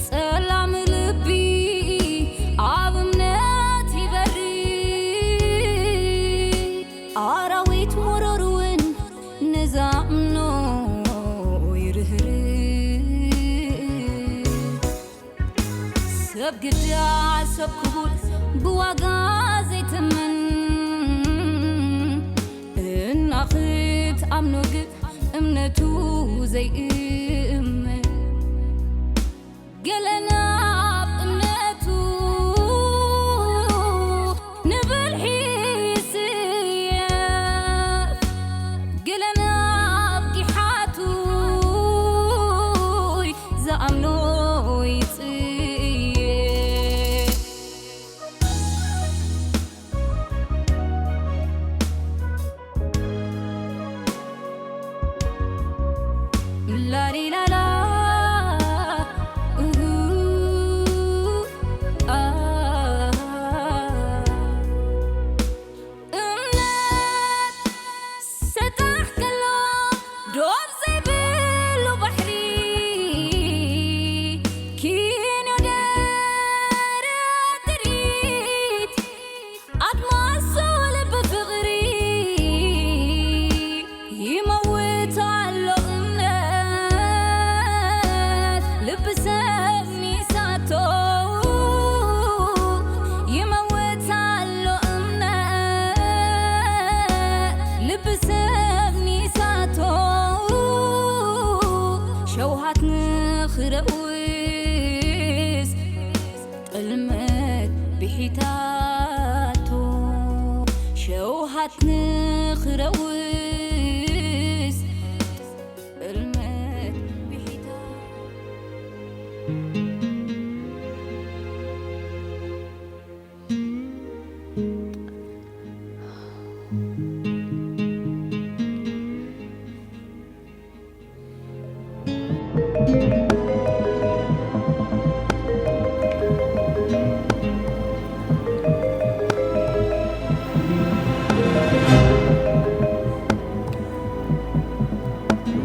ጸላም ልቢ ኣብ እምነት ይበሪ፣ ኣራዊት መረር እውን ንዛምኖ ይርህርህ። ሰብ ግዳ ሰብ ክቡር ብዋጋ ዘይትምን፣ እና ክትኣምኖ ግን እምነቱ ዘይእመን። ገለ ናብ እምነቱ ንብልሒ ይስየፍ፣ ገለ ናብ ጊሓቱ ዝኣምኖ ይጽየፍ። ላሊላላ፣ እሁ፣ ኣ። እምነት ሰጣሕ ከሎ ዶብ ዘይብሉ ባሕሪ፣ ኪኖ ደረት ጥሪት ኣድማስ ልቢ ፍቕሪ፣ ይመውት ኣሎ እምነት ልቢ ሰብ ሚሳቶ፣ ይመውት ኣሎ እምነት ልቢ ሰብ ሚሳቶ፣ ሸውሃት ንኽረውስ ጥልመት ብሒታቶ፣ ሸውሃት ንኽረውስ ጥልመት ብሒታቶ።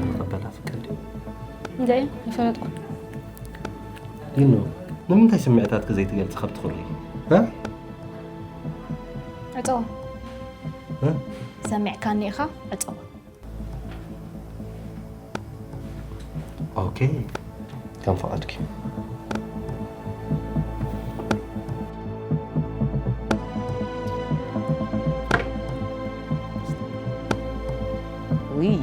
ተቐበላ ፍቅር። እንጃ፣ ኣይፈለጥኩን። ዲኖ፣ ንምንታይ ስምዒታትኪ ዘይትገልጺ ካብ ትኹሪ? እ? ዕጸዋ። እ? ሰሚዕካኒ ኢኻ፣ ዕጸዋ። ኦኬ፣ ከም ፈቓድኪ። ውይ።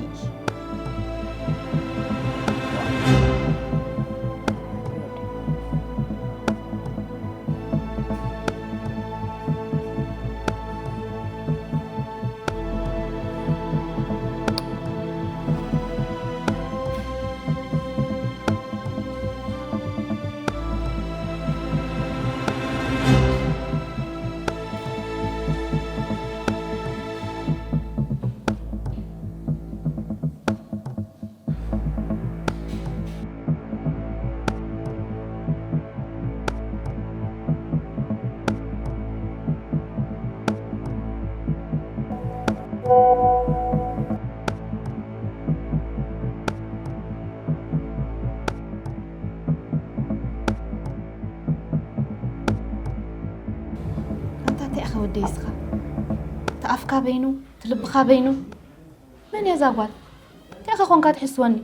ኣንታ እንታይ ኢኻ ወደይ እስኻ? እቲ ኣፍካ በይኑ፣ እቲ ልብኻ በይኑ። መን እያ እዛ ጓል? እንታይ ከ ኮንካ ትሕስወኒ?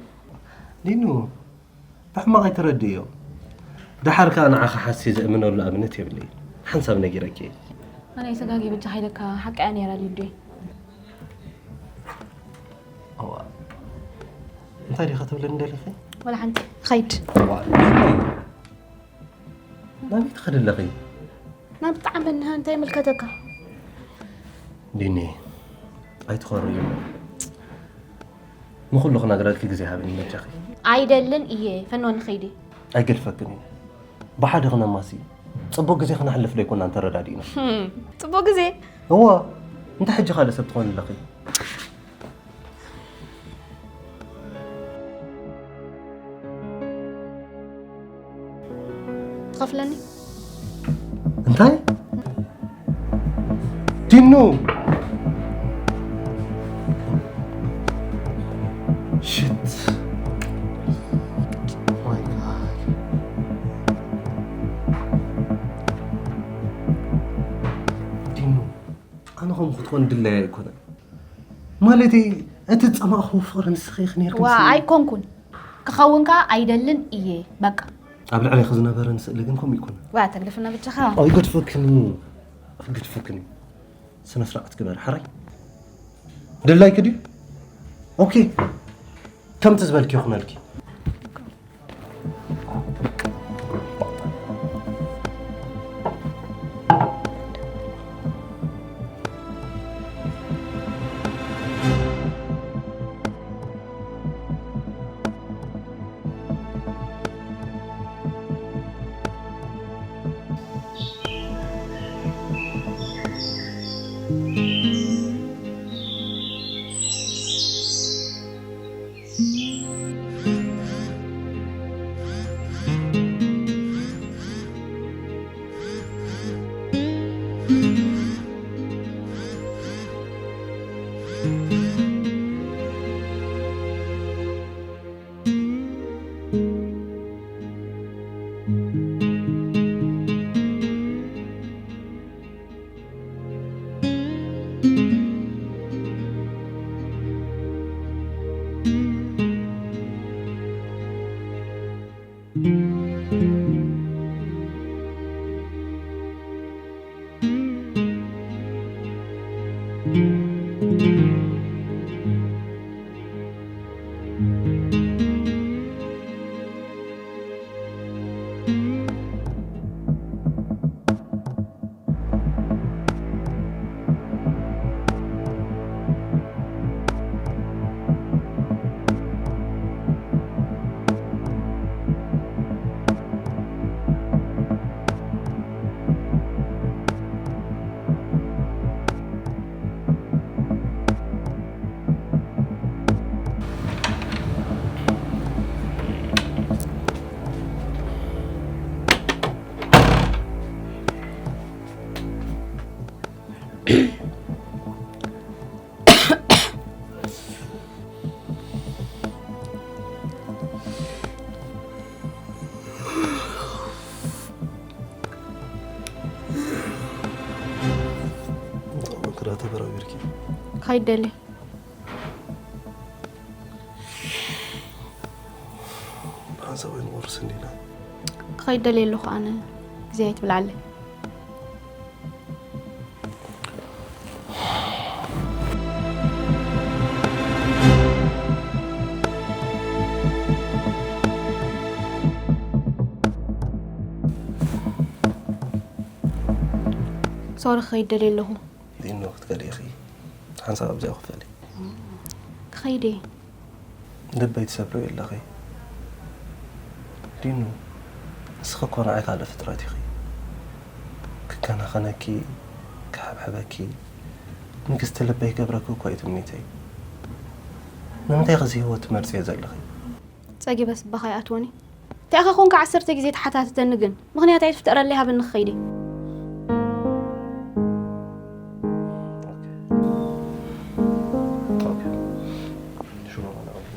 ሊኑ፣ ብሕማቕ ኣይትረድእዮ። ደሓር ከኣ ንዓኻ ሓስየ ዝእምነሉ ኣብነት የብለይን። ሓንሳብ ነጊረኪ እየ። ኣነ ተጋግየ በጃኻ ኢለካ፣ ሓቃ እያ ነይራ ሊዱየ። እዋ፣ እንታይ ዲኺ ክትብለኒ ደሊኺ? ወላ ሓንቲ። ኸይድ። እዋ፣ ሊኑ፣ ናበይ ትኸዲ ኣለኺ? ናብ ጣዕሚ እንሃ እንታይ ይምልከተካ? ዲኒ፣ ኣይትኾርዩ። ንኹሉ ክነግረልኪ ግዜ ሃብኒ በጃኺ። ኣይደልን እየ፣ ፈንወኒ ኸይዲ። ኣይገድፈክን እየ። ብሓደ ክነማሲ፣ ጽቡቕ ግዜ ክነሕልፍ ዶ ኣይኮናን ተረዳዲእና? ህም፣ ጽቡቕ ግዜ? እወ፣ እንታይ ሕጂ ካልእ ሰብ ትኾኒ ኣለኺ? ትኸፍለኒ? እንታይ? ዲኑ! ሽት! ማይ ጋድ። ከም ክትኮን ድለያ ኣይኮነን። ማለተይ፣ እቲ ዝጸማእኹ ፍቕሪ ንስኺ ኢኺ ነይርኪ ዋ፣ ምስለይ። ኣይኮንኩን። ክኸውን ከኣ ኣይደልን እየ። በቃ። ኣብ ልዕሌኺ ዝነበረን ስእሊ ግን ከምኡ ኣይኮነን። ዋ፣ ተግድፍና ብቻኻ። ኣይገድፈክን እዩ። ክገድፈክን እዩ። ስነ ስርዓት ግበር፣ ሓራይ። ድላይኪ ድዩ? ኦኬ። ከምቲ ዝበልኪ ይኹነልኪ። ክዳ ተበራቢርኪ። ከይደሊ። ብሓንሳብ ኣይንቆርስ እንዲና። ክኸይድ ደልየ ኣለኹ ኣነ። ግዜ ኣይትብልዓለይ። ሶሪ፣ ክኸይድ ደልየ ኣለኹ። ዲኖ ክትከዲ ኢኺ። ሓንሳብ ኣብዚኣ ክፈሊ። ክኸይድ እየ። ልበይ ትሰብርዮ ኣለኺ። ዲኑ፣ ንስኺ እኮ ንዓይ ካልእ ፍጥረት ኢኺ። ክከናኸነኪ፣ ክሕብሕበኪ፣ ንግስቲ ልበይ ክገብረኪ እኮ እዩ ትምኒተይ። ንምንታይ ከዚ ህይወት ትመርጽዮ ዘለኺ? ጸጊበስ እባኻ ይኣትወኒ። እንታይ ኢኻ ኮንካ ዓሰርተ ግዜ ተሓታትተኒ ግን? ምኽንያት ኣይትፍጠረለይ፣ ሃብኒ ክኸይድ እየ። ኦኬ። ኦኬ። ሽሮ ማለት ነው።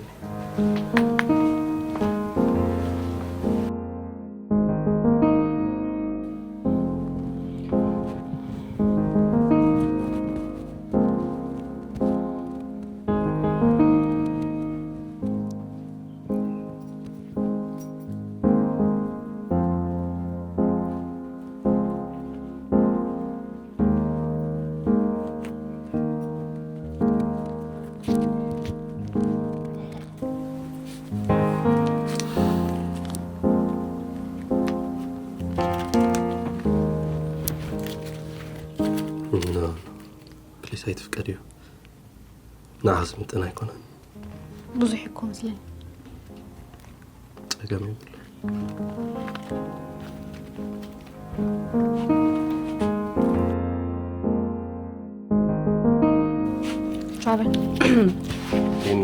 ኖ፣ ፕሊስ ኣይትፍቀድዮ። ንዓኻ ዝምጥን ኣይኮነን። ብዙሕ እኮ መስለኒ። ጸገም የብሉ። ቻው በል። ዲኑ፣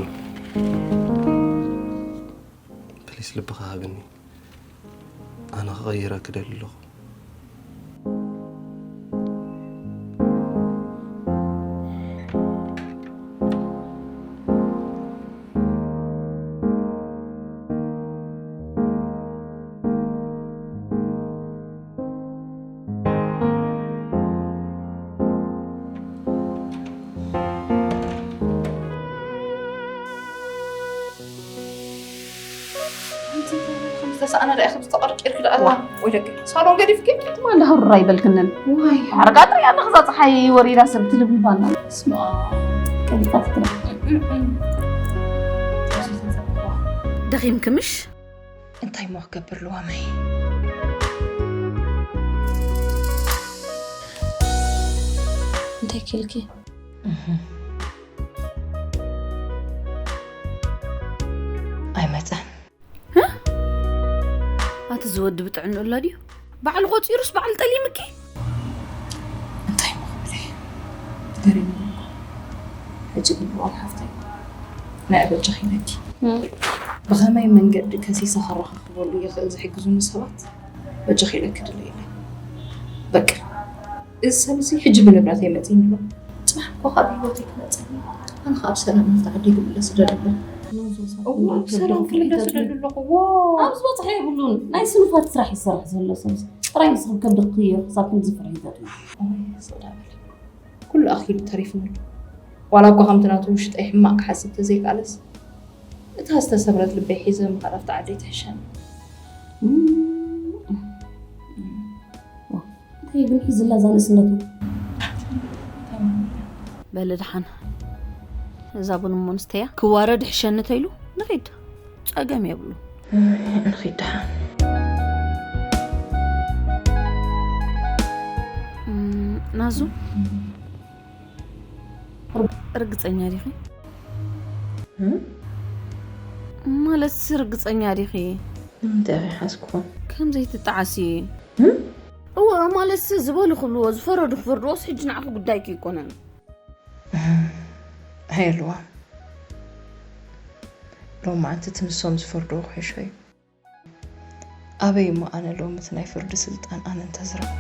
ፕሊስ ልብኻ ሃብኒ። ኣነ ክቐይረኪ ደሊ ኣለኹ። ኣንቲ እንታይ ኢልኪ? ከም ዝተሳእነ ርኣይ፣ ከም ዝተቐርቂርኪ ደኣ። ዋ። ወይ ደቂ ሳሎን ገዲፍኪ? ትማ እንዳህሩራ ኣይበልክንን። ዋይ። ሓርቃ ጥሪ ኣለኽ፣ እዛ ፀሓይ ወሪዳ ሰብ ትልብልባና። ስማ። ቀሊጣ ትትራ። እም፣ እም፣ እም። ደኺምኪ ምሽ? እንታይ እሞ ክገብር ልዋመይ? እንታይ ኪልኪ? እህ። ኣይመጸን። ኣቲ ዝወዲ ብጥዕንኡ ኣላ ድዩ? በዓል ቆጺሩስ በዓል ጠሊምኪ? እንታይ እሞ ክብል እየ? ገሪሙኒ እኮ። ሕጂ ግን ጓል ሓፍተይ፣ ናይ በጃኺ ኢለኪ። እም። ብኸመይ መንገዲ ከሲሰ ከረኻኽበሉ ይኽእል ዝሕግዙኒ ሰባት በጃኺ ኢለኪ ድለይለይ። በቃ፣ እዚ ሰብ እዚ ሕጂ ብንብረተይ መጺእኒ ኣሎ። ጽባሕ እኮ ካብ ህይወተይ ክመጽእኒ፣ ኣነ ከኣ ብሰላም ናብቲ ዓደይ ክምለስ እደሊ ኣለኹ። እዋ፣ ብሰላም ክምለስ እደሊ ኣለኹ። ዋ። ኣብ ዝበጽሐ የብሉን። ናይ ስኑፋት ስራሕ ይሰርሕ ዘሎ ሰብ እዚ። ጥራይ ንስኺ ከም ደቂ ክሳብ ክንዲ ዝፍርሒ ይገጥሞ። ኦይ፣ ስቕ ዳ በል። ኩሉ ኣኺሉ ተሪፉኒ ኣሎ። ዋላ እኳ ከምቲ ናቱ ውሽጠይ ሕማቕ ክሓስብ ተዘይከኣለስ፣ እታ ዝተሰብረት ልበይ ሒዘ ምኻድ ኣብቲ ዓደይ ትሕሸኒ። እም። እንታይ ግን ሒዝላ እዛ ንእስነቱ? በሊ ደሓን። እዛ ቡን እሞ ንስተያ። ክዋረድ ይሕሸኒ ተይሉ ንኺድ። ጸገም የብሉ። ንኺድ ደሓን። እም፣ ናዙ፣ ርግጸኛ ዲኺ? እም? ማለትስ ርግጸኛ ዲኺ? ንምንታይ ኢኺ ሓዝክዎ? ከም ዘይትጠዓሲ። እም? እወ፣ ማለትስ ዝበሉ ክብልዎ፣ ዝፈረዱ ክፈርድዎስ ሕጂ ንዓኺ ጉዳይኪ ኣይኮነን። እም፣ ኣየልዋ። ሎማዓንቲ እቲ ንሶም ዝፈርድዎ ክሕሾ እዩ። ኣበይ እሞ ኣነ ሎሚ እቲ ናይ ፍርዲ ስልጣን ኣነ እንተዝረኽቦ?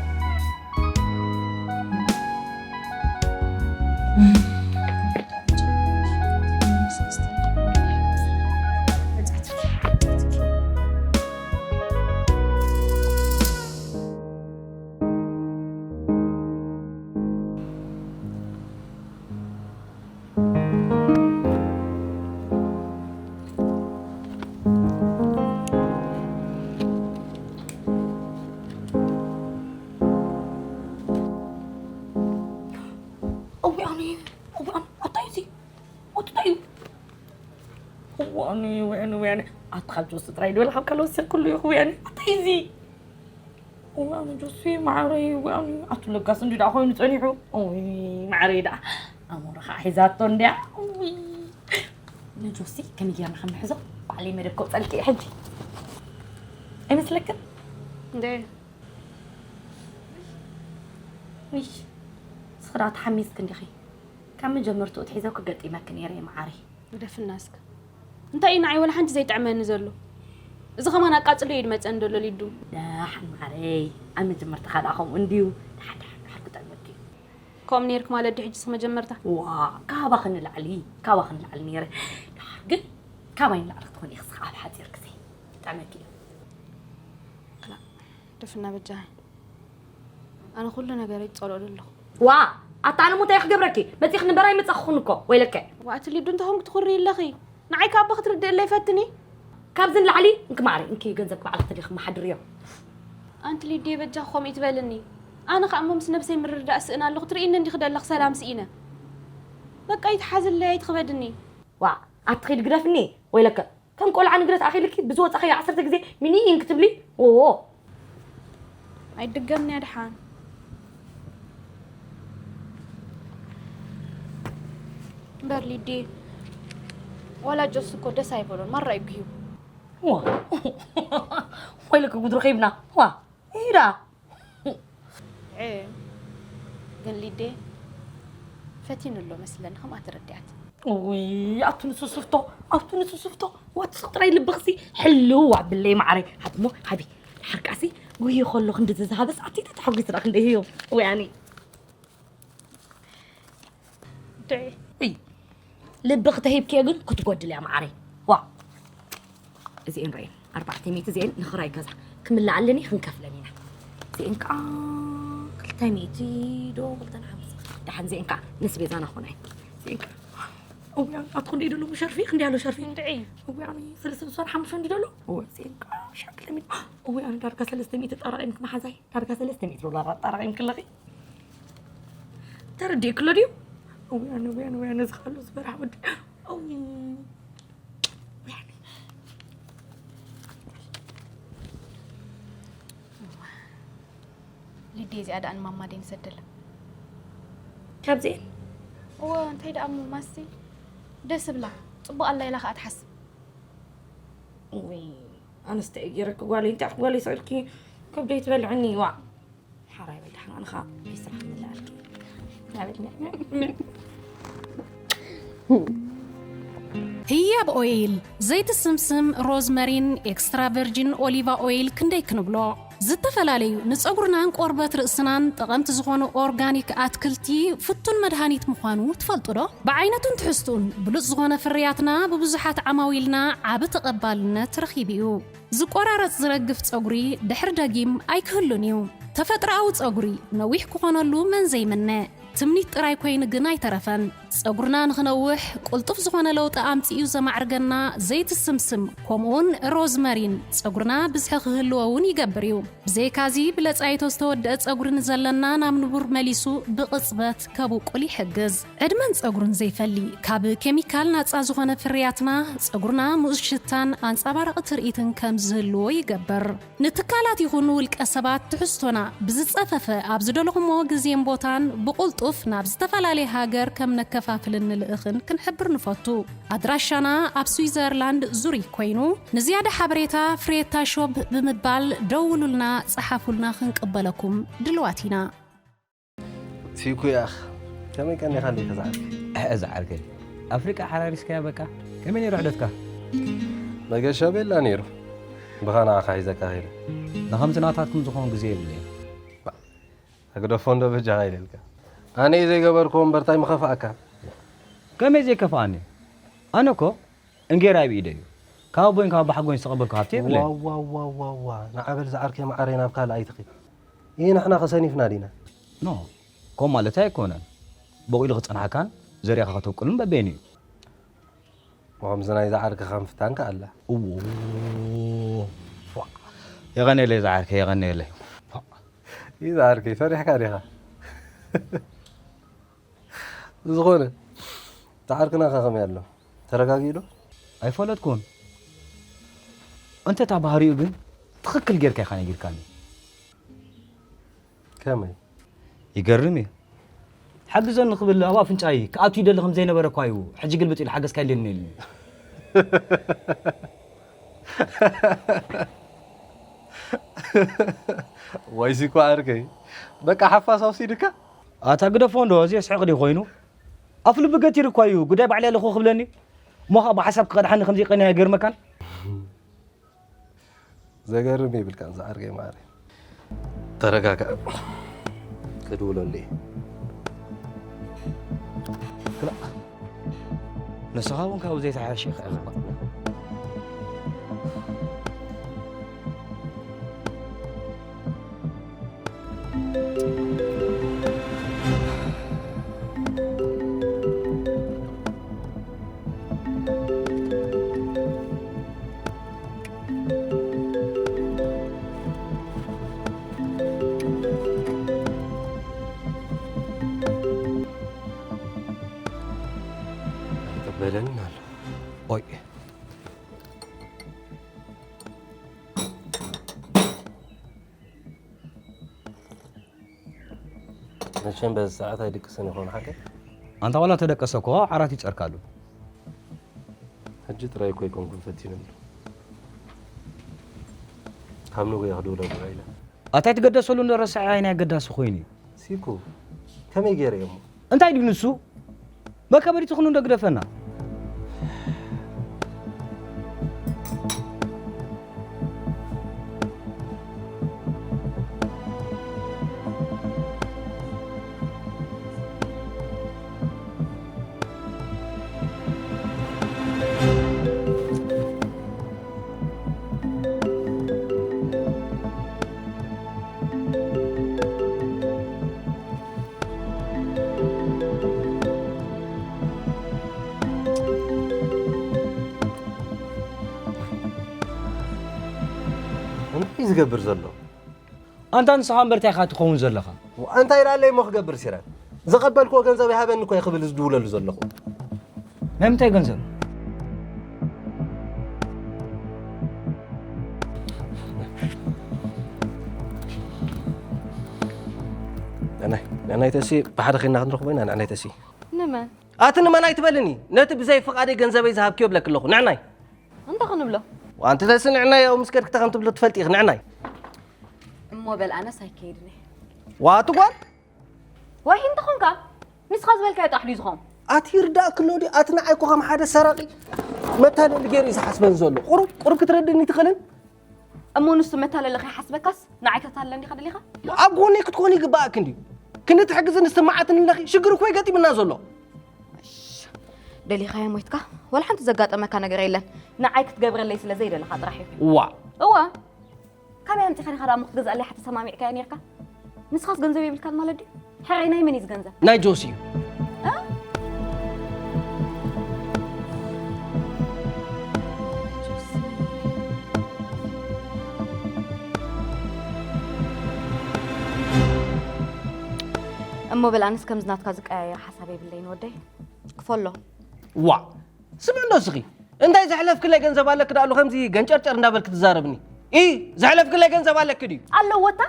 እዋኒ፣ እዋኒ፣ ኣታይ እዚ? ኣታይ እዩ? እዋኒ፣ ወያኒ፣ ወያኒ። ኣታ ካብ ጆሲ ጥራይ ድበል፣ ካብ ካልኦት ሰብ ኩሉ ይኹ፣ ወያኒ። ኣታይ እዚ? እዋኒ፣ ጆሲ፣ ማዕረይ፣ ወያኒ። ኣቱ ለጋስ እንዲ ደኣ ኮይኑ ጸኒሑ። ኡይ፣ ማዕረይ ደኣ። ኣሞራ ኸዓ ሒዛቶ እንድያ። ኡይ። ንጆሲ ከመይ ጌርና ከም ንሕዞ ባዕለይ መደብ ከውጸልኪ እየ ሕጂ። ኣይመስለክን? እንዴ? ውይ፣ ንስኺ ደኣ ተሓሚስኪ እንዲኺ። ካብ መጀመርትኡ ትሒዘ እኮ ገጢመኪ ነይረ እየ መዓረይ። ግደፍና እስከ። እንታይ እዩ ንዓይ ወላ ሓንቲ ዘይጥዕመኒ ዘሎ? እዚ ኸማን ኣቃጽሎ እዩ ዝመጸኒ ዘሎ ሊዱ። ደሓን መዓረይ፣ ኣብ መጀመርታኻ ደኣ ከምኡ እንድዩ። ደሓን፣ ደሓን፣ ደሓን ክጥዕመኪ እዩ። ከምኡ ነይርክ ማለት ድዩ ሕጂ እስኺ መጀመርታ? ዋ፣ ካባኺ ንላዕሊ፣ ካባኺ ንላዕሊ ነይረ። ደሓር ግን ካባይ ንላዕሊ ክትኾኒ ኢኺ እስኺ ኣብ ሓጺር ግዜ። ክጥዕመኪ እዩ። ክላእ፣ ደፍና በጃኻ። ኣነ ኩሉ ነገረይ ጸልኦሉ ኣለኹ። ዋ፣ ኣታ ኣነ እሞ እንታይ ክገብረኪ? መጺኺ ንበር ኣይመጻኹን እኮ፣ ወይለከ። ዋ፣ እቲ ሊዱ እንተኾንክ ትኹሪ ኣለኺ። ንዓይ ካብ ኣቦ ክትርድእለይ ፈትኒ። ካብዚ ንላዕሊ እንኪ ማዕረይ፣ እንኪ ገንዘብ ባዕልኺ ተሊኺ መሓድርዮ። ኣንቲ ሊድየ በጃ ከምኡ ይትበልኒ። ኣነ ከኣ እሞ ምስ ነብሰይ ምርድዳእ ስእን ኣለኹ። ትርእይኒ እንዲኺ ደለኽ ሰላም ስኢነ። በቃ ይትሓዝለይ ኣይትኽበድኒ። ዋ፣ ኣትኺድ ግደፍኒ ወይለከ። ከም ቆልዓ ንግረት ኣኺልኪ ብዝወጻኺ ዓሰርተ ግዜ ሚኒን ክትብሊ። ኦዎ። ኣይድገምንያ ደሓን። እምበር ሊዲ፣ ዋላ ጆስ እኮ ደስ ኣይበሎን፣ ማራ እዩ ግሂቡ። ዋ። ወይለከ ጉድሪ ኸይብና። ዋ። ኢዳ። ዔ፣ ግን ሊዴ ፈቲኑ ኣሎ መስለኒ፣ ከምኣ ተረዲኣት። ውይ፣ ኣቱ ንሱ ስፍቶ፣ ኣቱ ንሱ ስፍቶ። ዋት ጥራይ ልብኽሲ ሕልው ኣብለይ መዓረይ። ሃብሞ፣ ሃቢ። ሓርቃሲ፣ ጉሂ ከሎ ክንዲ ዝዝሃበስ ኣቲ ተተሓጒስና ክንደይ ህዮም። ወያኒ። ድዒ። እይ፣ ልቢ ክተሂብክዮ ግን ክትጎድል እያ መዓረይ። ዋ። እዚኤን ርኤን፣ ኣርባዕተ ሚእቲ እዚኤን ንኽራይ ገዛ ክምልኣለን እዩ፣ ክንከፍለን ኢና። እዚኤን ከዓ ክልተ ሚእቲ ዶ ክልተ ሓሙስ። ደሓን እዚኤን ከዓ ነስቤዛና ኾና እየን። እዚኤን ከዓ እውይ ኣነ ኣትኹ እንዲ ደሎ ሸርፊ ክንዲ ኣሎ ሸርፊ እንድዒ። እውይ ኣነ ሰለስተ ሚእቲ ሓሙሽተ እንዲ ደሎ እወ ሴንካ ሻክለሚ። እውይ ኣነ ዳርጋ ሰለስተ ሚእቲ ጠራቒምክ መሓዛይ ዳርጋ ሰለስተ ሚእቲ ዶላር ኣጣራቒምክለኺ። ተረዲእክሎ ድዩ? እውይ ኣነ እውይ ኣነ እውይ ኣነ ዝኻሉ ዝበርሃ ወዲ። እውይ ሊድየ እዚኣ ደኣ ንማማ ደይ ንሰደላ። ካብዚኤን እወ እንታይ ደኣ እሞ ማስቲ ደስ ብላ። ጽቡቕ ኣላ ኢላ ከኣ ትሓስብ። ወይ ኣነስ እንታይ ገይረኪ ጓለይ እንታይ ጓለይ ስዕልኪ ከብደይ ትበልዕኒ ይዋ ሓራይ በል ደሓን ኣንኻ ስራሕ ምልኣልኪ ናበልና ህያብ ኦይል፣ ዘይቲ ስምስም፣ ሮዝመሪን ኤክስትራ ቨርጂን ኦሊቫ ኦይል ክንደይ ክንብሎ? ዝተፈላለዩ ንፀጉርናን ቆርበት ርእስናን ጠቐምቲ ዝኾኑ ኦርጋኒክ ኣትክልቲ ፍቱን መድሃኒት ምዃኑ ትፈልጡ ዶ? ብዓይነቱን ትሕዝቱን ብሉፅ ዝኾነ ፍርያትና ብብዙሓት ዓማዊልና ዓቢ ተቐባልነት ረኺቡ እዩ። ዝቆራረፅ ዝረግፍ ፀጉሪ ድሕር ደጊም ኣይክህሉን እዩ። ተፈጥሮኣዊ ፀጉሪ ነዊሕ ክኾነሉ መን ዘይምነ? ትምኒት ጥራይ ኮይኑ ግን ኣይተረፈን። ጸጉርና ንኽነውሕ ቅልጡፍ ዝኾነ ለውጢ ኣምጺኡ ዘማዕርገና ዘይቲ ስምስም ከምኡውን ሮዝመሪን ጸጉርና ብዝሒ ክህልዎ እውን ይገብር እዩ። ብዘይካዚ ብለጻይቶ ዝተወደአ ጸጉሪ ንዘለና ናብ ንቡር መሊሱ ብቕጽበት ከብቁል ይሕግዝ። ዕድመን ጸጉርን ዘይፈሊ ካብ ኬሚካል ናጻ ዝኾነ ፍርያትና ጸጉርና ምኡዝ ሽታን ኣንጸባራቒ ትርኢትን ከም ዝህልዎ ይገብር። ንትካላት ይኹን ውልቀ ሰባት ትሕዝቶና ብዝጸፈፈ ኣብ ዝደለኹሞ ግዜን ቦታን ብቕልጡፍ ናብ ዝተፈላለየ ሃገር ከም ነከፋፍልን ንልእኽን ክንሕብር ንፈቱ። ኣድራሻና ኣብ ስዊዘርላንድ ዙሪክ ኮይኑ ንዝያዳ ሓበሬታ ፍሬታ ሾፕ ብምባል ደውሉልና፣ ጸሓፉልና ክንቅበለኩም ድልዋት ኢና። ሲኩ ያኽ ከመይ ቀኒኻ እንዴ ተዛዕርኪ? እሕ ዝዓርከይ ኣፍሪቃ ሓራሪስካያ በቃ። ከመይ ነይሩ ሕደትካ? መገሻ ቤላ ነይሩ። ብኻ ንዓኻ ሒዘካ ከይደ። ንኸምቲ ናታትኩም ዝኾን ግዜ የብለይ። ኣግደፎ እንዶ በጃኻ ኢለልካ። ኣነ ዘይገበርኩ እምበር ታይ ምኸፍኣካ? ከመይ ዘይከፍኣኒ? ኣነ እኮ እንጌራ ኣብ ኢደይ እዩ። ካብ ኣቦይን ካብ ኣባሓጎይን ዝተቐበልኩ ሃብቲ የብለይን። ዋዋዋዋዋ ንዓ በል ዝዓርከይ መዓረይ ናብ ካልእ ኣይትኺድ። ይህ ንሕና ከሰኒፍና ዲና? ኖ፣ ከምኡ ማለተይ ኣይኮነን። በቑሉ ክጸንሓካን ዘርእኻ ከተብቁልን በበይኑ እዩ። ከምዚ ናይ ዝዓርከኻ ምፍታን ከኣ ኣላ። እዎ። ፏ። የቐንየለይ ዝዓርከይ፣ የቐንየለይ። ፏ። ይህ ዝዓርከይ ፈሪሕካ ዲኻ? ብዝኾነ እቲ ዓርክናኸ ከመይ ኣሎ? ተረጋጊኡ ዶ? ኣይፈለጥኩን። እንተ እታ ባህሪኡ ግን ትኽክል ጌርካ ኢኻ ነጊርካኒ። ከመይ? ይገርም እዩ። ሓግዘኒ ክብል ኣብ ኣፍንጫይ ክኣቱ ይደሊ ከም ዘይነበረ እኳ እዩ ሕጂ ግልብጥ ኢሉ ሓገዝካ የድልየኒ ኢሉኒ። ዋይሲ እኮ ዓርከይ በቃ ሓፋስ ኣውሲድካ። ኣታ ግደፎ እንዶ እዚ የስሕቕ ድዩ ኮይኑ? ኣፍ ልቢ ገቲሩ እኳ እዩ ጉዳይ ባዕለይ ኣለኹ ክብለኒ። እሞ ኸኣ ብሓሳብ ክቐድሓኒ ከም ዘይቀንያ ኣይገርመካን? ዘገርም ይብልካ ዝዓርከይ ማዕረ። ተረጋጋእ። ክድውለሉ እየ። ክላእ። ንስኻ እውን ካብኡ ዘይተሓየሽ ኢኻ ኢኻ። ኣይቅበለንን ኣሎ። ኦይ። መቸም በዚ ሰዓት ኣይድቅስን ይኾን ሓቀይ? ኣንታ ዋላ ተደቀሰ እኮ ዓራት ይጸርካሉ። ሕጂ ጥራይ እኮ ኣይኮንኩን ፈቲነሉ። ካብ ንጉ እየ ክድውለሉ ኢለ። ኣታ ኣይትገደሰሉ እንዶ ረስዐ ኣይናይ ኣገዳሲ ኮይኑ እዩ። ሲኩ ከመይ ገይረ እየ እሞ? እንታይ ድዩ ንሱ? መከበሪ ትኹኑ እንዶ ግደፈና። እንታይ እዩ ዝገብር ዘሎ? ኣንታ ንስኻ እምበር እንታይ ኢኻ ትኸውን ዘለኻ? እንታይ ኢላለይ እሞ ክገብር ሲራን? ዘቐበልክዎ ገንዘብ ይሃበኒ እኮ ክብል ዝድውለሉ ዘለኹ። ናይ ምንታይ ገንዘብ? ንዕናይ ተሲ ብሓደ ኸይና ክንረኽቦ ኢና። ንዕናይ ተሲ ንመን? ኣቲ ንመን ኣይትበልኒ። ነቲ ብዘይ ፍቓደይ ገንዘበይ ዝሃብክዮ ብለክ ኣለኹ። ንዕናይ እንታይ ክንብሎ? ኣንቲ ተሲ ንዕናይ ኣብኡ ምስ ከድክ እንታይ ከም ትብሎ ትፈልጢ ኢኺ። ንዕናይ እሞ በል ኣነስ ኣይከይድን እየ። ዋቲ ጓል ዋሂ እንተኾንካ ንስኻ ዝበልካዮ ጥራሕ ድዩ ዝኾን? ኣቲ ይርዳእክ ኣሎ ድዩ? ኣቲ ንዓይ እኮ ከም ሓደ ሰራቂ መታለሊ ገይሩ እዩ ዝሓስበን ዘሎ። ቁሩብ ቁሩብ ክትረድእኒ ትኽእልን? እሞ ንሱ መታለሊ ከይሓስበካስ ንዓይ ከተታልለኒ ዲኻ ደሊኻ? ኣብ ጎነይ ክትኮኒ ይግባኣክ እንድዩ። ክንዲ ትሕግዝን ዝስምዓትን ኣለኺ። ሽግር እኮ እዩ ገጢምና ዘሎ። ደሊኻዮ ሞይትካ ዋላ ሓንቲ ዘጋጠመካ ነገር የለን። ንዓይ ክትገብረለይ ስለ ዘይደለኻ ጥራሕ እዩ። እዋ እዋ ካበይ ኣምፂኻ ዲኻ ደኣ እሞ ክትገዝኣለይ ሓቲ ሰማሚዕካዮ ነይርካ? ንስኻስ ገንዘብ የብልካን ማለት ድዩ? ሕራይ ናይ መን እዩ እዚ ገንዘብ? ናይ ጆሲ እዩ። እሞ በል ኣነስ ከምዚ ናትካ ዝቀያየር ሓሳብ የብለይን ወደይ። ክፈሎ። ዋ ስምዕ እንዶ እስኺ እንታይ ዘሕለፍክለይ ገንዘብ ኣለክ ደኣሉ ከምዚ ገንጨርጨር እንዳበልክ ትዛረብኒ? ኢ ዘሕለፍክለይ ገንዘብ ኣለክ ድዩ? ኣለዎ እታ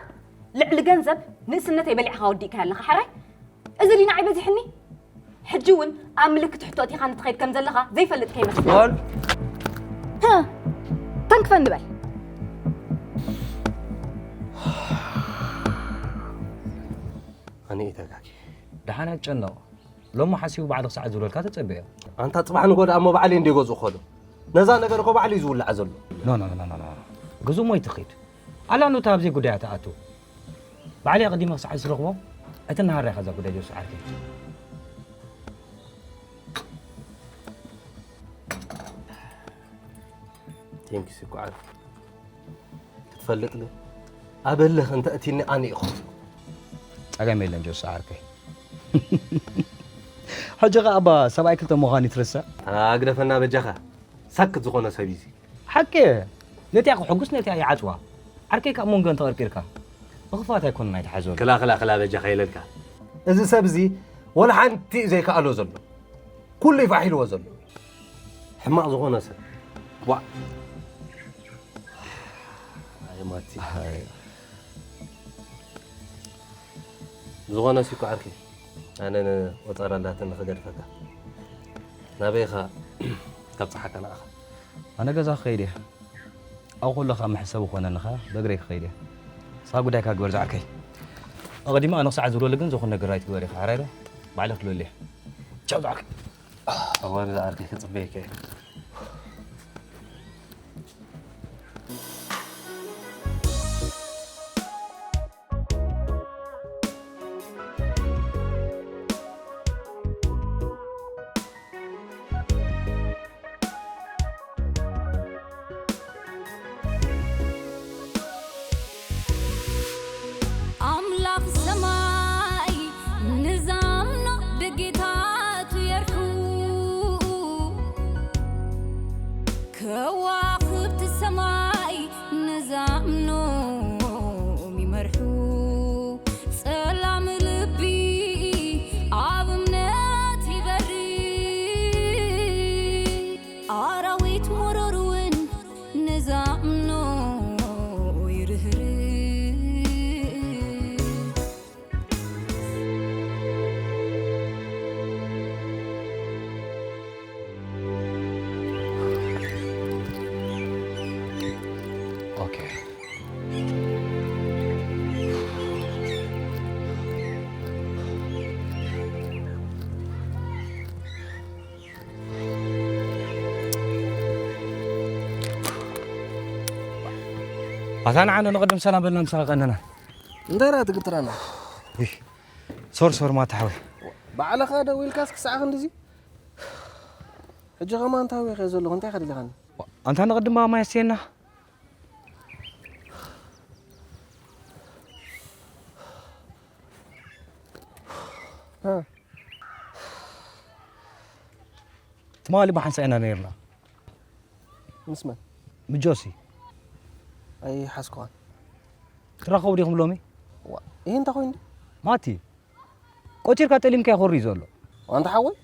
ልዕሊ ገንዘብ ንእስነተይ በሊዕኻ ወዲእካያ ኣለኻ ሕራይ። እዚ ድዩ ንዓይ በዚሕኒ? ሕጂ እውን ኣብ ምልክት ሕቶ እቲኻ ንትኸይድ ከም ዘለኻ ዘይፈልጥ ከይመስል። ጓል ተንክፈ ንበል። ኣነ እየ ተጋጊ። ደሓን ኣይትጨነቕ። ሎሚ ሓሲቡ ባዕሉ ክሰዓት ዝብለልካ ተጸበዮ። ኣንታ ጽባሕ ንጎ ደኣ እሞ ባዕለይ እንደ ገዝኡ ክኸዶ ነዛ ነገር እኮ ባዕሉ እዩ ዝውላዕ ዘሎ። ኖ ኖ ኖ ኖ ኖ። ግዙእ ሞይቱ ኺድ። ኣላ ኑታ ኣብዚ ጉዳይ ኣትኣቱ። ባዕለይ ኣቐዲመ ክሰዓት ዝረኽቦ እቲ ናሃራ ኢኻ እዛ ጉዳይ ጆሲ ዓርከይ። ቴንኪስ እኮ ዓርከይ ክትፈልጥ ግን ኣበለኽ እንተ እቲኒ ኣነ ኢኹ። ጸገም የለን ጆሲ ዓርከይ። ሕጂ ኸኣ እባ ሰብኣይ ክልተ ምዃን ይትረስዕ። ኣግደፈና በጃኻ ሳክት ዝኾነ ሰብ እዩ እዚ። ሓቂ ነቲኣ ክሕጉስ ነቲኣ ይዓጽዋ። ዓርከይ ካብ መንጎ እንተቐርቂርካ ብኽፋት ኣይኮነን ኣይትሓዘሉ። ክላ ክላ ክላ በጃኻ ኢለልካ። እዚ ሰብ እዚ ወላ ሓንቲ እዩ ዘይከኣሎ ዘሎ። ኩሉ እዩ ፋሕ ኢልዎ ዘሎ። ሕማቕ ዝኾነ ሰብ። ዋ ኣይ ማቲ። ዝኾነ ሲኮ ዓርኪ ኣነ ንቆጸራ ኣላትኒ ክገድፈካ ናበይኻ ካብ ጸሓካ ንዓኻ ኣነ ገዛ ክኸይድ እየ ኣብ ኩሉ ካብ መሕሰብ ኮነኒ ኸዓ በእግረይ ክኸይድ እየ ንስኻ ጉዳይካ ግበር ዝዓርከይ ኣቐዲመ ኣነ ክሰዓት ዝብለሉ ግን ዝኾነ ነገር ኣይትግበር ኢኻ ሓራይ ዶ ባዕለ ክልወል እየ ቻው ዝዓርከይ ኣዋን ዝዓርከይ ክጽበየካ እየ ኣምላኽ ሰማይ ንዛምኖ ደጌታቱ የርሑ ከዋኽብቲ ሰማይ ነዛ እምኖም ይመርሑ ጸላም ልቢ ኣብ እምነት ይበሪ ኣራዊት መሮር እውን ነዛ እምኖ ይርህር ኣታ ንዓና ንቐድም ሰላም በልና ምሳኻ ቀነና እንታይ ዳ ትግትረና ሶር ሶር ማታ ሓወይ ባዕልኻ ደዊልካስ ክሳዕ ክንድዚ ሕጂ ከማን ታዊኸ ዘለኹ እንታይ ከደሊኻኒ ኣንታ ንቐድም ማይ ኣስተየና ትማሊ ብሓንሳእ ኢና ነይርና ምስ መን ምጆሲ ኣይሓዝኩኻን። ትራኸቡ ዲኹም ሎሚ? ዋ፣ ይህ እንታይ ኮይኑ? ማቲ፣ ቆጺርካ ጠሊምካ ይኾሪ ዘሎ። ኣንታ ሓወይ፣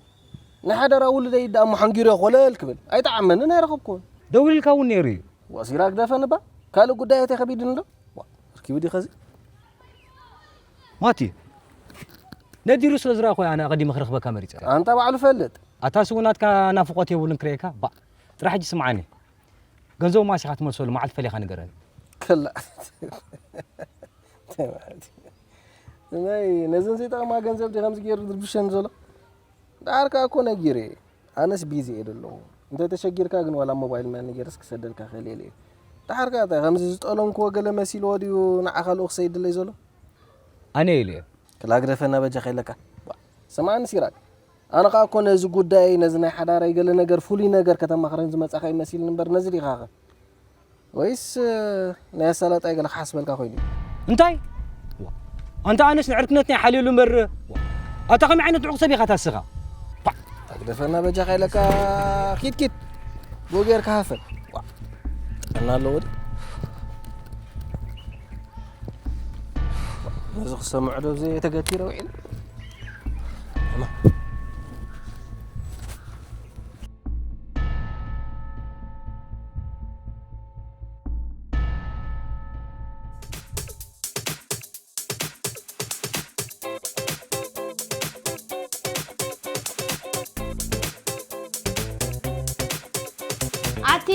ናይ ሓደራ ውልደይ ደኣ እሞ ሓንጊሩዮ ኮለል ክብል ኣይጠዓመንን ኣይረኸብኩዎን። ደዊልካ እውን ነይሩ እዩ። ዋ፣ ሲራክ ደፈንባ፣ ካልእ ጉዳያት ከቢድኒ ዶ? ዋ፣ ርኪቡ ዲ ኸዚ? ማቲ፣ ነዲሩ ስለ ዝረኣኹ ኣነ ኣቐዲመ ክረኽበካ መሪጸ። ኣንታ ባዕሉ ፈልጥ። ኣታ ስው ናትካ ናፍቖት የብሉን ክርእየካ። ባ፣ ጥራሕ ሕጂ ስምዓኒ። ገንዘቡ ማሲኻ ትመልሰሉ መዓልቲ ፈሊኻ ንገረኒ። ከላ ናይ ነዘን ዘይጠቕማ ገንዘብ ዲ ከምዚ ገይሩ ዝርብሸን ዘሎ። ደሓር ከኣ እኮ ነጊረ እየ። ኣነስ ቢዚ እየ ዘለኹ። እንተ ተሸጊርካ ግን ዋላ ሞባይል ማን ገይረስ ክሰደልካ ክእል እየ። ደሓር ከኣ እንታይ ከምዚ ዝጠለምክዎ ገለ መሲልዎ ድዩ ንዓኻ ልኡኽ ሰይድለይ ዘሎ? ኣነ ኢለ እየ። ክላግደፈና በጃኻ ኢለካ። ስምዓኒ ሲራክ። ኣነ ኸኣ እኮ ነዚ ጉዳይ ነዚ ናይ ሓዳረይ ገለ ነገር ፍሉይ ነገር ከተማኽረን ዝመጻኻ ይመሲልኒ እምበር ነዚ ዲኻ ኸ? ወይስ ናይ ኣሳላጣይ ገለ ክሓስበልካ ኮይኑ እዩ? እንታይ? ዋ፣ ኣንታ ኣነስ ንዕርክነትና ይሓልየሉ እምበር፣ ዋ፣ ኣታ ከመይ ዓይነት ዕቑብ ሰብ ኢኻ ታስኻ? ፓ! ኣግደፈና በጃኻ ኢለካ ኪድ ኪድ ብኡ ጌርካ ሃፈን። ዋ፣ ጥዕና ኣለዎ ድዩ? ነዚ ክሰምዖ ዶ ዘይተገቲረ ውዒለ? ኣቲ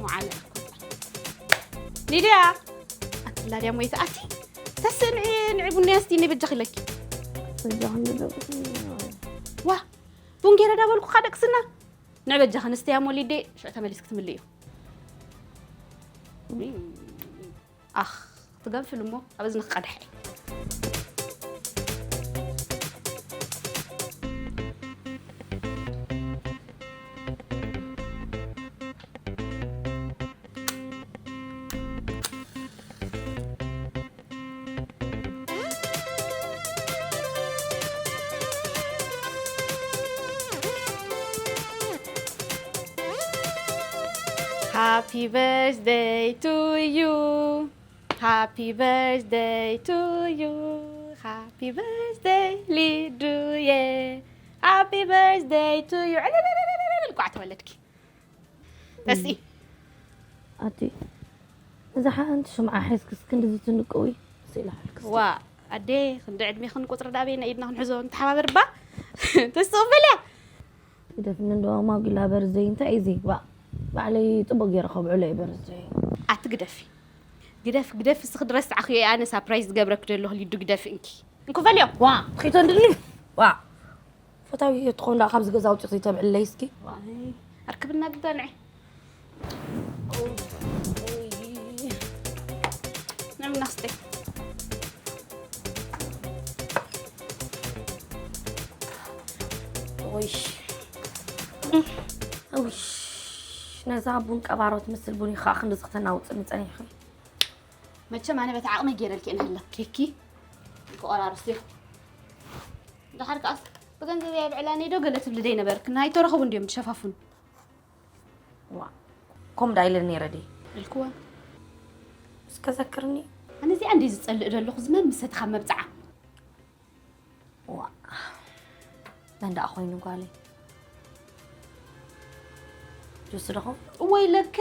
ሞዓለ ሊድያ ኣትላ ድያ ሞይተ ኣቲ ተስንዒ ንዒ ቡንያ ስቲ ንበጃኺ ለኪ ዋ ቡን ገይረ ዳበልኩኻ ደቅስና ንዕበጃ ክንስተያ ሞሊዴ ሽዑ ተመሊስ ክትምልእ እዩ ኣኽ ትገንፍል እሞ ኣብ እዝንኺ ቀድሐ Happy birthday to you. Happy birthday to you. Happy birthday ሊዱየ. Happy birthday to you. ዕልልልልልል እንኳዕ ተወለድኪ። ተስኢ። ኣቲ እዛ ሓንቲ ሽምዓ ሒዝክስ ክንድዚ ትንቅዊ ስኢላ ሓልክስ ዋ ኣዴ ክንዲ ዕድሜኽን ቁፅሪ ዳበይና ኢድና ክንሕዞ ንተሓባበር ባ ተስኡ በልያ ግደፍኒ እንዶ ኣማጉላ በርዘይ እንታይ እዩ እዚ ዋ ባዕለይ ፅቡቅ ገይረ ከብዕሎ እዩ በርዘይ ኣቲ ግደፊ ግደፍ ግደፍ እስኺ ድረስዓኽዮ ኣነ ሳፕራይዝ ዝገብረክ ደለኹ ሊዱ ግደፍ እንኪ እንኩ በልዮ ዋ ትኺቶ እንድኒ ዋ ፈታዊ ትኾን ደኣ ካብዚ ገዛ ኣውፂእኺ ተብዕለይ እስኪ። ዋይ ኣርክብና ግዳ ንዒ። ንዕምና ክስተ። ውይ ውይ ነዛ ቡን ቀባሮ ትመስል ቡን ኢኻ ክንድዚ ክተናውፅኒ ፀኒሕኺ። መቸም ኣነ በቲ ዓቕመይ ገይረልኪ እየ ንሃለኽ ኬኪ ክቆራርስ እየ። ደሓር ከኣስ ብገንዘብ እያ ብዕላነይ ዶ ገለ ትብሊ ደይነበርክን? ኣይተረኸቡን ድዮም ዝሸፋፍኑ? ዋ፣ ከምኡ ዳ ኢለ ነይረ ድየ? ኢልክዋ። እስከ ዘክርኒ። ኣነ እዚኣ እንድየ ዝጸልእ ዘለኹ ዝመምሰት ካብ መብጽዓ። ዋ፣ መን ደኣ ኮይኑ ጓለይ? ጁስ ዶ ኾን? ወይለከ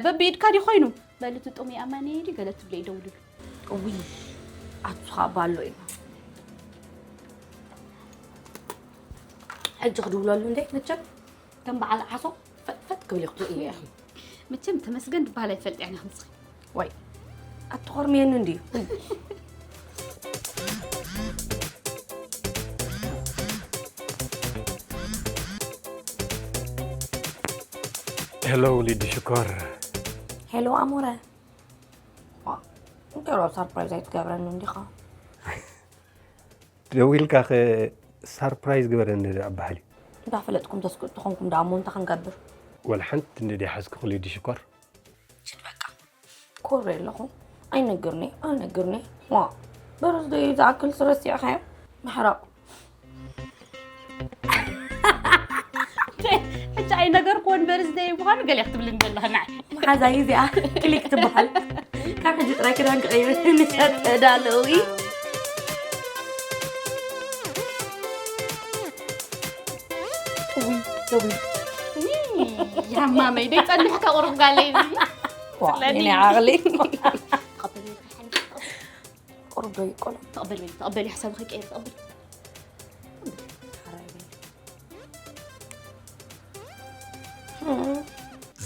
በብኢድካ ድዩ ኮይኑ? በሊ እቲ ጥሙይ ኣማኒ ድዩ ገለ ትብለይ ደውልሉ። እውይ ኣቱ ኻባ ኣሎ እዩ ሕጂ ክድውለሉ እንዴ መቸም ከም በዓል ዓሶ ፈጥፈጥ ክብል ይኽቱ እዩ ኢኺ መቸም ተመስገን ድበሃል ኣይፈልጥ እያ ንኽምፅኺ ወይ ኣትኾርምየኒ እንድዩ ሄሎ ውሊድ ሽኮር ሄሎ ኣሞረ እንገሮ ሳርፕራይዝ ኣይትገብረኒ እንዲኻ ደዊልካ ኸ ሳርፕራይዝ ግበረኒ ኣባህሊ እንዳፈለጥኩም ተስክእ ተኾንኩም ደኣ እሞ እንታይ ክንገብር ወላ ሓንቲ እንደ ሓዝኪ ክሊድ ሽኮር ሽድ በቃ ኮረ ኣለኹ ኣይነግርኒ ኣይነግርኒ ዋ በረዝደዩ ዝኣክል ስረሲዕኻዮ ምሕራቕ ብቻ ኣይነገርኩዎን በርዝደይ ምዃኑ ገለ ክትብልኒ ዘለኻ ንዓይ። መሓዛይ እዚኣ ክሊክ ትበሃል። ካብ ሕጂ ጥራይ ክዳን ክቕይር ንሸጠ ዳለዊ። ውይ፣ ደዊ። ያማመይ ደይ ጸንሕካ ቁሩብ ጋለይ እዚ። ዋ፣ ስለኒ እኔ ዓቕሊ። ተቐበል፣ ቁሩብ ዶ ይቆሎ? ተቐበል፣ ተቐበል፣ ሓሳብኺ ቀይር፣ ተቐበል።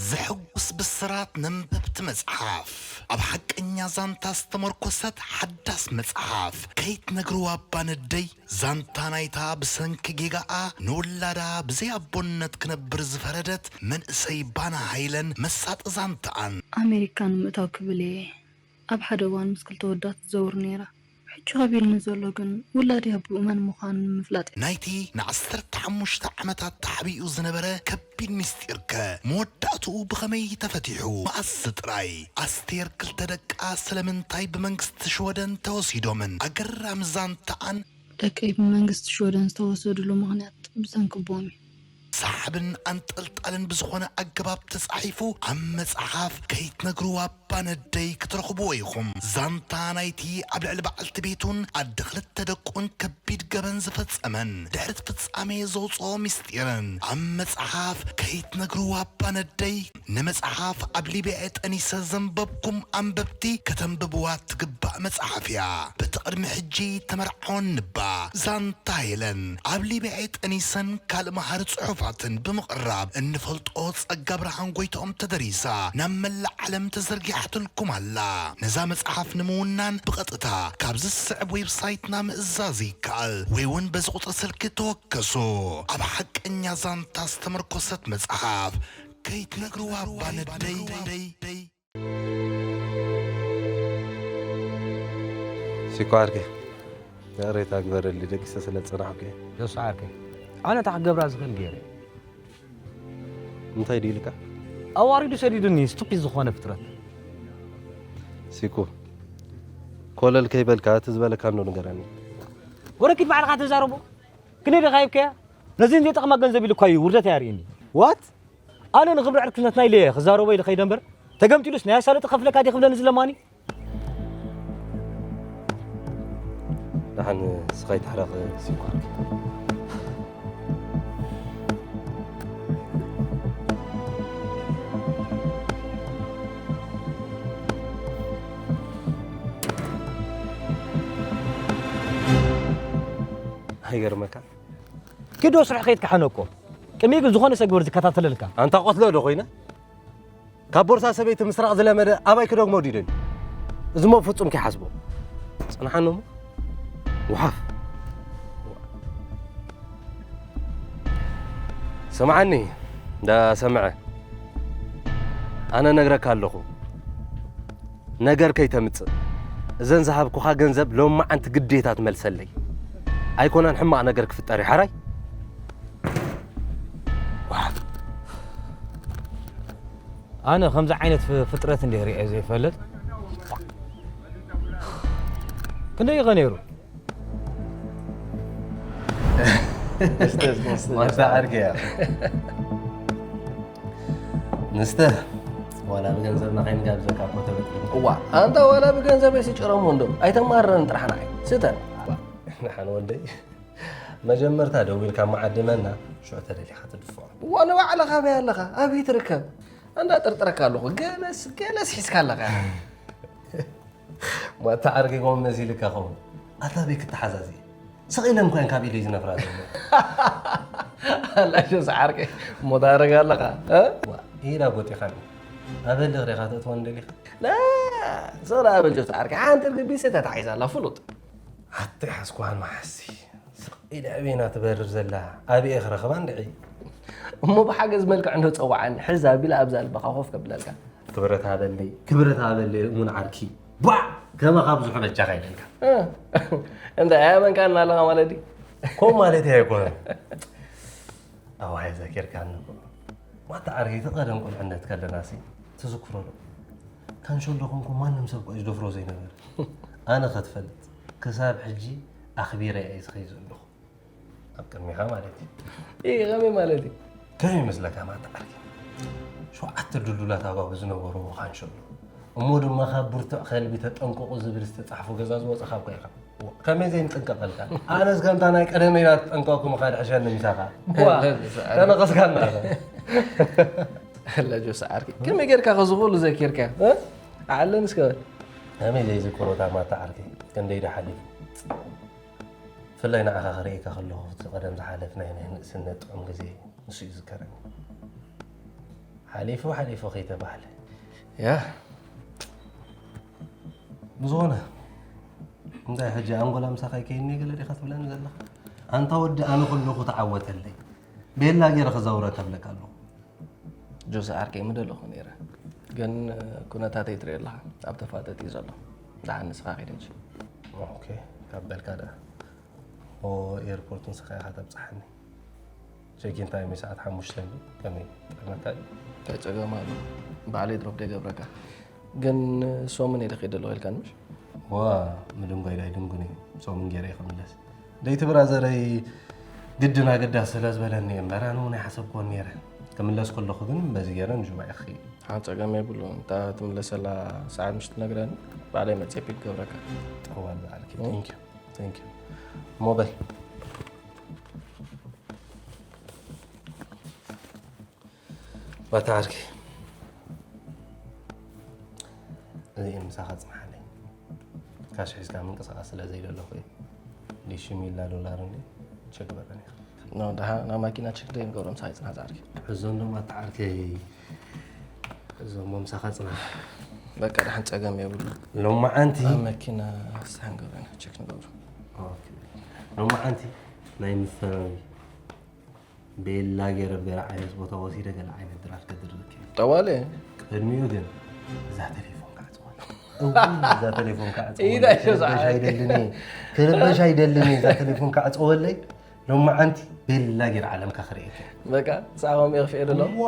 ዘሐጉስ ብስራት ነንበብቲ መጽሓፍ፣ ኣብ ሓቀኛ ዛንታ ዝተመርኮሰት ሓዳስ መጽሓፍ። ከይትነግርዋ እባ ነደይ፣ ዛንታ ናይታ ብሰንኪ ጌጋኣ ንውላዳ ብዘይ ኣቦነት ክነብር ዝፈረደት መንእሰይ ባና ሃይለን መሳጢ ዛንታኣን። ኣሜሪካ ንምእታው ክብል እየ ኣብ ሓደ እዋን ምስ ክልተ ወዳት ትዘውር ነይራ። ሕጂ ከቢድኒ ዘሎ ግን ውላደይ ኣቦኡ መን ምዃኑ ንምፍላጥ እዩ። ናይቲ ንዓሰርተ ሓሙሽተ ዓመታት ተሓቢኡ ዝነበረ ከቢድ ምስጢርከ መወዳእትኡ ብኸመይ ተፈቲሑ? መኣስ ጥራይ? ኣስቴር ክልተ ደቃ ስለምንታይ ብመንግስቲ ሽወደን ተወሲዶምን? ኣገራሚ ዛንታኣን ደቀይ ብመንግስቲ ሽወደን ዝተወሰድሉ ምኽንያት ብሰንኪ ኣቦኦም እዩ። ሰሓብን ኣንጠልጣልን ብዝኾነ ኣገባብ ተጻሒፉ ኣብ መጽሓፍ ከይትነግርዋ እባ ነደይ ክትረኽብዎ ኢኹም። ዛንታ ናይቲ ኣብ ልዕሊ በዓልቲ ቤቱን ኣደ ክልተ ደቁን ከቢድ ገበን ዝፈጸመን ድሕሪ እቲ ፍጻሜ ዘውጽኦ ምስጢርን ኣብ መጽሓፍ ከይትነግርዋ እባ ነደይ። ንመጽሓፍ ኣብ ሊብያ ጠኒሰ ዘንበብኩም ኣንበብቲ ከተንብብዋ ትግባእ መጽሓፍ እያ። በቲ ቅድሚ ሕጂ ተመርዓወኒ እባ ዛንታ ሄለን ኣብ ሊብያ ጠኒሰን ካልእ መሃሪ ጽሑፋትን ብምቕራብ እንፈልጦ ጸጋ ብርሃን ጎይትኦም ተደሪሳ ናብ መላእ ዓለም ተዘርጊሓትልኩም ኣላ። ነዛ መጽሓፍ ንምውናን ብቐጥታ ካብዚ ዝስዕብ ዌብሳይትና ምእዛዝ ይከኣል ወይ እውን በዚ ቁጽሪ ስልኪ ተወከሱ። ኣብ ሓቀኛ ዛንታ ዝተመርኮሰት መጽሓፍ ከይትነግርዋ እባ ነደይ። ሲኮ ዓርከይ ይቕሬታ ግበረልይ ደቂሰ ስለ ዝጸናሕኩ እየ። ጆስ ዓርከይ ኣነ እንታይ ክገብራ ዝኽእል ገይረ። እንታይ ድዩ ኢልካ? ኣዋሪዱ ሰዲዱኒ ስቱፒድ ዝኾነ ፍጥረት። ሲኮ ኮለል ከይበልካ እቲ ዝበለካ እንዶ ንገረኒ። ወረ ኪድ ባዕልኻ ተዛረቦ። ክንደይ ዲኻ ሂብካያ? ነዚ ዘይጠቕማ ገንዘብ ኢሉ እኳ እዩ ውርደተይ ኣርእየኒ። ዋት? ኣነ ንኽብሪ ዕርክነትና ኢለ እየ ክዛረቦ ኢለ ከይደ እምበር ተገምጢሉስ ናይ ኣሳልጦ ከፍለካ ድየ ክብለኒ ዝለማኒ? ደሓን ስኻ ይትሕረኽ ሲኳር። ኣይገርመካ። ኪዶ ስራሕ ከይትካሓነኮ ቅድሚ ግን ዝኾነ ሰግበር ዝከታተለልካ ኣንታ ቆትሎ ዶ ኮይነ ካብ ቦርሳ ሰበይቲ ምስራቕ ዝለመደ ኣባይ ክደግሞ ድዩ ደልዩ? እዚ ሞ ፍጹም ከይሓስቦ። ጽንሓኒ እሞ። ወሓፍ። ስምዓኒ እንዳ ሰምዐ። ኣነ ነግረካ ኣለኹ። ነገር ከይተምጽእ። እዘን ዝሃብኩኻ ገንዘብ ሎማዓንቲ ግዴታ ትመልሰለይ። ኣይኮነን ሕማቕ ነገር ክፍጠር እዩ ሓራይ። ወሓፍ። ኣነ ከምዚ ዓይነት ፍ- ፍጥረት እንደ ሪአ ዘይፈልጥ ክንደይ ኢኸ ነይሩ ማታ ዓርኪ እያ ንስተ ዋላ ብገንዘብና ከይንጋብዘካ እኮ ተበጥሪ እዋ ኣንታ ዋላ ብገንዘብ የስጭረሞ እንዶ ኣይተማረረን ጥራሕ ንዓይ ስተ ንሓን ወደይ መጀመርታ ደዊልካ መዓድመና ሽዑ ተደሊኻ ትድፍዖ እዋ ንባዕልኻ ኣበይ ኣለኻ ኣበይ ትርከብ ኣንዳ ጥርጥረካ ኣለኹ ገለስ ገለስ ሒዝካ ኣለኻ ማታ ዓርኪ ከምኡ መሲልካ ኸውን ኣታ ኣበይ ክተሓዛዚ ስቕ ኢለን ኮይን ካብ ኢደይ ዝነፍራ ዘሎ ኣላሾ ሰዓርከ እሞ ታረጋ ኣለኻ ኢዳ ጎጢኻኒ ኣበሊ ሪኻ ተእትወን ደሊኻ ሰላ ኣበልጆ ሰዓርከ ሓንቲ ርግቢ ስተ ተሓይዛ ኣላ ፍሉጥ ኣተ ሓስኳን መሓሲ ስቕ ኢለ ኣበይና ትበርር ዘላ ኣበየ ክረኽባ እንድዒ እሞ ብሓገዝ መልክዕ እንዶ ጸዋዓኒ ሕዛ ቢላ ኣብዛ ልበኻ ኮፍ ከብለልካ ክብረት ሃበለይ ክብረት ሃበለይ እሙን ዓርኪ ቧዕ ከማኻ ብዙሑ በጃኻ ይደልካ እንታይ ኣያመንካና ኣለኻ ማለት ድዩ ከምኡ ማለት እየ ኣይኮነን ኣዋይ ዘኪርካኒ እኮ ማታ ዓርኪ እቲ ቀደም ቁልዕነት ከለናሲ ትዝክሮ ዶ ካንሸሎ ኮንኩ ማንም ሰብ እኮ እዩ ዝደፍሮ ዘይነበረ ኣነ ከትፈልጥ ክሳብ ሕጂ ኣኽቢረ እየ ዝኸይ ዘለኹ ኣብ ቅድሚኻ ማለት እዩ ኢ ከመይ ማለት እዩ ከመይ ይመስለካ ማታ ዓርኪ? ሸውዓተ ድልዱላት ኣጓጉ ዝነበርዎ ካንሸሎ፣ እሞ ድማ ካብ ብርቱዕ ከልቢ ተጠንቀቑ ዝብል ዝተጻሕፎ ገዛ ዝወጻኻ እኮ ኢኻ። ከመይ ዘይንጥንቀቐልካ? ኣነስ ከምታ ናይ ቀደመይ ናተጠንቀቕኩ ምኻድ ሕሸኒ ምሳኻ። ዋ፣ ተነቐስካና። ለጆስ ዓርኪ፣ ከመይ ጌርካ ከዚ ኩሉ ዘኪርካ? እ? ዓለን እስከ በል። ከመይ ዘይዝክሮ እታ ማታ ዓርኪ፣ ክንደይ ዶ ሓሊፉ። ብፍላይ ንዓኻ ክርእየካ ከለኹ፣ እቲ ቀደም ዝሓለፍናዮ ናይ ንእስነት ጥዑም ግዜ ንሱ እዩ ዝዝከረኒ። ሓሊፉ ሓሊፉ ከይተባህለ። ያ። ብዝኾነ፣ እንታይ ሕጂ ኣንጎላ ምሳኻ ኣይከይድን እየ ገለ ዲኻ ትብለኒ ዘለኻ? ኣንታ ወዲ ኣነ ከለኹ ተዓወተለይ። ቤላ ገይረ ክዛውረ ተብለካ ኣለኹ። ጆሲ ዓርከይ ምደለኹ ነይረ። ግን ኩነታተይ ትርኢ ኣለኻ። ኣብ ተፋጠጥ እዩ ዘሎ። ደሓን ንስኻ ኺድ እንጂ። ኦኬ፣ ካብ በልካ ደኣ። ኦ፣ ኤርፖርት ንስኻ ኢኻ ተብጽሓኒ። ቼኪን ታይም ሰዓት ሓሙሽተ እንዲ፣ ከመይ? ጠመካ እዩ? እንታይ ጸገም ኣሎ? ባዕለይ ድሮፕ ደገብረካ። ግን ሶምን ኢለ ኺድ ኣለኹ ኢልካን ምሽ? ዋ፣ ምድንጓይ ዳይ ድንጉን እዩ። ሶምን ገይረ ይኽምለስ። ደይቲ ብራዘረይ ግድን ኣገዳሲ ስለ ዝበለኒ እየ እምበር፣ ኣነ እውን ኣይሓሰብክዎን ነይረ። ክምለስ ከለኹ ግን በዚ ገይረ ንጁባ እየ ክኸይድ። ሓንቲ ጸገም የብሉን። እታ ትምለሰላ ሰዓት ምሽ ትነግረኒ፣ ባዕለይ መጽየ ፒክ ክገብረካ። ጠዋል በዓልኪ። እ? Thank you። Thank you። ሞባይል። ባታ ዓርኪ። እዚኤን ምሳኻ ጽንሓለይ። ካሽ ሒዝካ ምንቅስቓስ ስለ ዘይደለኹ እየ። ዲሽ ሚላ ዶላር እንዲ ቸክ በለን ኢኻ። ኖ፣ ደሓ ናብ ማኪና ቸክ ደይ ንገብሮም ሳይ ጽንሓ ዓርኪ። እዞም ደሞ ኣታ ዓርከይ። እዞም ምሳኻ ጽንሓ። በቃ ደሓን ጸገም የብሉ። ሎማዓንቲ ኣብ መኪና ሳን ገብረና ቸክ ንገብሮ። ኦኬ። ሎማዓንቲ ናይ ምፈራዊ ቤላ ገይረ ገለ ዓይነት ቦታ ወሲደ ገለ ዓይነት ድራር ከድርክ እየ። ጠዋለ? ቅድሚኡ ግን እዛ ቴሌፎን ክዓጽዋ። እውይ፣ እዛ ቴሌፎን ክዓጽዋ። ኢዳ ይሸዛ። ክርበሽ ኣይደልን እየ። ክርበሽ ኣይደልን እየ። እዛ ቴሌፎን ክዓጽወለይ። ሎማዓንቲ ቤላ ገይረ ዓለምካ ክርእየካ። በቃ፣ ንስኻ ከምኡ የኽፍኤ ደሎ። ዋ፣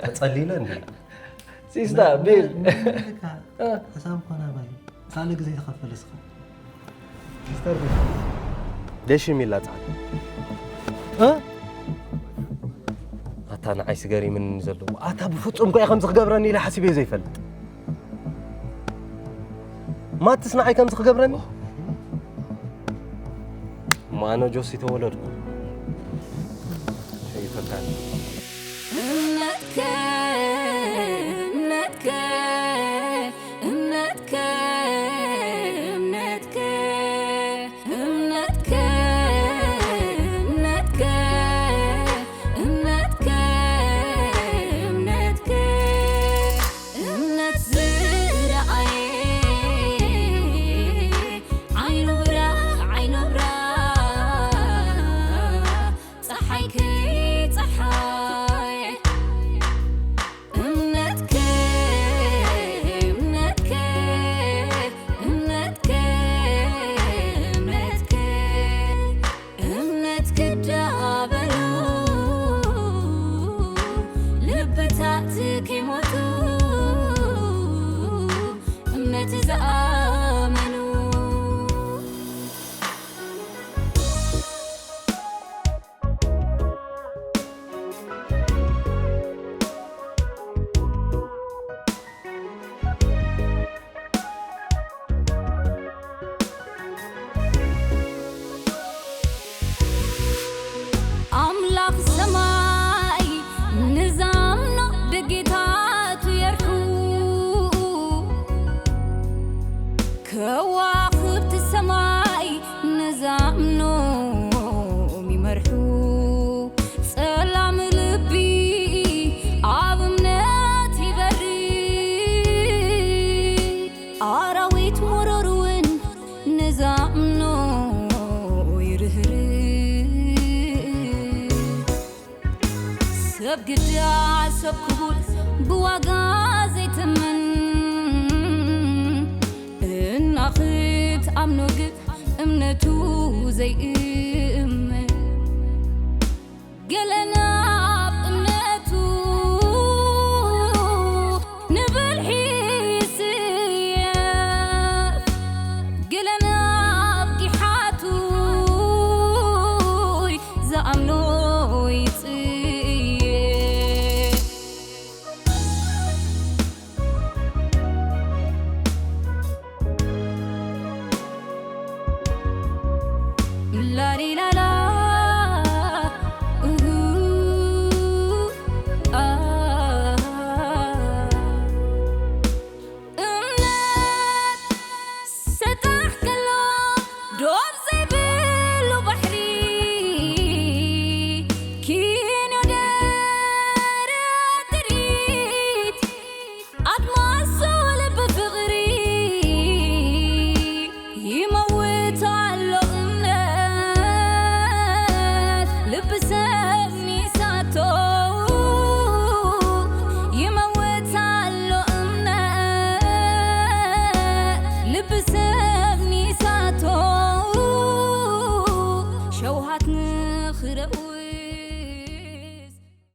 ተጸሊለ እንዴ? ሲስታ፣ ቤል። በቃ፣ እ። ሓሳብ እኮ ናባይ። ካልእ ግዜ ትኸፍል እስኻ። ሚስተር ቤት። ደሽ የሚል ላጻ። እ? ኣታ ንዓይ ስገሪምን ዘለዎ። ኣታ ብፍጹም እኮ እየ ከምዚ ክገብረኒ ኢለ ሓሲበ ዘይፈልጥ። ማትስ ንዓይ ከምዚ ክገብረኒ? እሞ ኣነ ጆሲ ተወለድኩ። ሸይፈካኒ። እምነትከ፣ እምነትከ፣ እምነትከ፣ እምነትከ፣ እምነትከ፣ እምነትከ፣ እምነትከ፣ እምነትከ፣ እምነት ዝረኣየ ዓይኑ ብራ፣ ዓይኑ ብራ፣ ጸሓይ ከይጸሓየ እምነትከ፣ እምነትከ፣ እምነትከ፣ እምነትከ፣ እምነት ክዳበሉ ልብታት ከይሞቱ እምነት ዝኣመኑ ኣምላኽ ሰማይ ንዛምኖ ደጌታቱ የርሑ፣ ከዋኽብቲ ሰማይ ንዛምኖም ይመርሑ፣ ጸላም ልቢ ኣብ እምነት ይበሪ፣ ኣራዊት መሮር እውን ንዛምኖ ይርህርህ። ሰብ ግዳ ሰብ ክቡር ብዋጋ ዘይትምን፣ እና ክትኣምኖ ግን እምነቱ ዘይእመን። ገለ ናብ እምነቱ ንብልሒ ይስየፍ፣ ገለ ናብ ጊሓቱ ዝኣምኖ ይጽየፍ። ሰብ ኒሳቶ ሸውሃት ንኽረኡ